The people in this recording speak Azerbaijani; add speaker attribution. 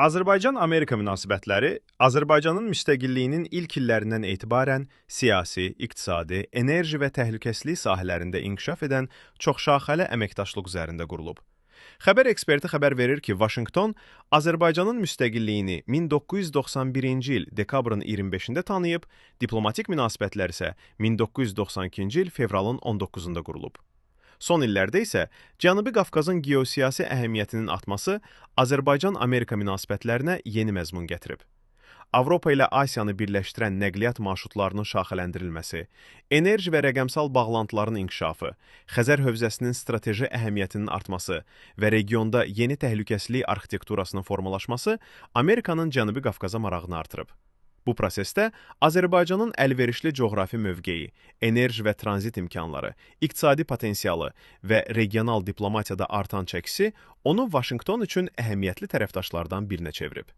Speaker 1: Azərbaycan-Amerika münasibətləri Azərbaycanın müstəqilliyinin ilk illərindən etibarən siyasi, iqtisadi, enerji və təhlükəsizlik sahələrində inkişaf edən çoxşaxəli əməkdaşlıq üzərində qurulub. Xəbər eksperti xəbər verir ki, Vaşinqton Azərbaycanın müstəqilliyini 1991-ci il dekabrın 25-də tanıyıb, diplomatik münasibətlər isə 1992-ci il fevralın 19-da qurulub. Son illərdə isə Cənubi Qafqazın geosiyasi əhəmiyyətinin artması Azərbaycan-Amerika münasibətlərinə yeni məzmun gətirib. Avropa ilə Asiyanı birləşdirən nəqliyyat marşrutlarının şaxələndirilməsi, enerji və rəqəmsal bağlantıların inkişafı, Xəzər hövzəsinin strateji əhəmiyyətinin artması və regionda yeni təhlükəsizlik arxitekturasının formalaşması Amerikanın Cənubi Qafqaza marağını artırıb. Bu prosesdə Azərbaycanın əlverişli coğrafi mövqeyi, enerji və tranzit imkanları, iqtisadi potensialı və regional diplomatiyada artan çəkisi onu Vaşinqton üçün əhəmiyyətli tərəfdaşlardan birinə çevirib.